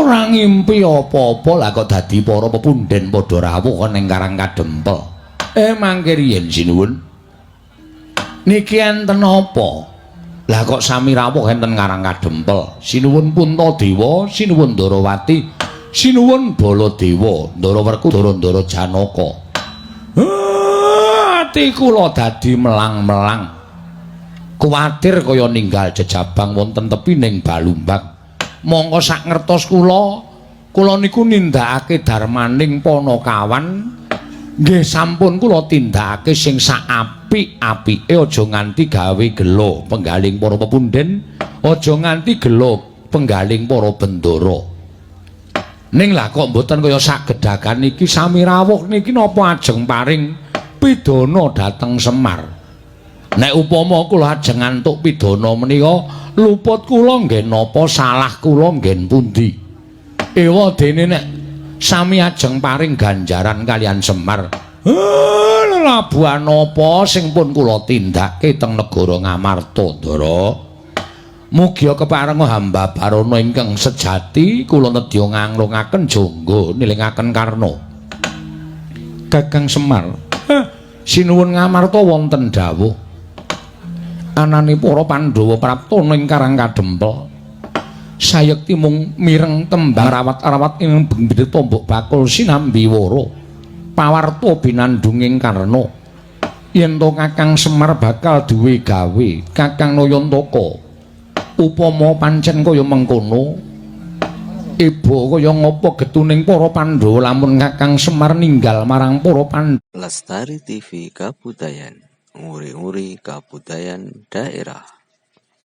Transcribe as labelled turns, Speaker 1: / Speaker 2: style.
Speaker 1: Ora ngimpi apa-apa, lah kok dadi para pepunden padha rawuh ning Karang Kadempel. Mangke riyen, sinuwun. Niki enten apa? Lah kok sami rawuh enten Karang Kadempel? Sinuwun Puntadewa, sinuwun Ndarawati, sinuwun Baladewa, Ndara Werkudara, Ndara Janaka. Ati kula dadi melang-melang. Kuwatir kaya ninggal jejabang wonten tepining Balumbang. Mongko sak ngertos kula, kula niku nindakake darmaning panakawan nggih sampun kula tindakake sing sak apik-apike, aja nganti gawe gelo penggaling para pepunden, aja nganti gelo penggaling para bendara. Ning lah kok mboten kaya sak gedagan iki sami rawuh niki napa ajeng paring pidana dhateng Semar? Nek upama kula ajeng ngantuk pidana menika, luput kula nggih napa, salah kula nggih pundi? Ewa dene nek sami ajeng paring ganjaran kalian Semar. Labuhan apa sing pun kula tindake teng negara Ngamarta, Ndara? Mugia keparenga hamba barana ingkang sejati, kula nedya nganglungaken jangga nilingaken karna. Kakang Semar, sinuwun Ngamarta, wonten dawuh. Anane para Pandhawa prapta ning Karang Kadempel. Sayekti mung mireng tembang rawat-rawat ing bendhe tombok bakul sinambi wara. Pawarta binandunging karna. Yen to Kakang Semar bakal duwe gawe Kakang Nayantaka. Upama pancen kaya mengkono, iba kaya ngapa getuning para Pandhawa lamun Kakang Semar ninggal marang para Pandhawa.
Speaker 2: Lestari TV Kabudayan, nguri-nguri kabudayan daerah.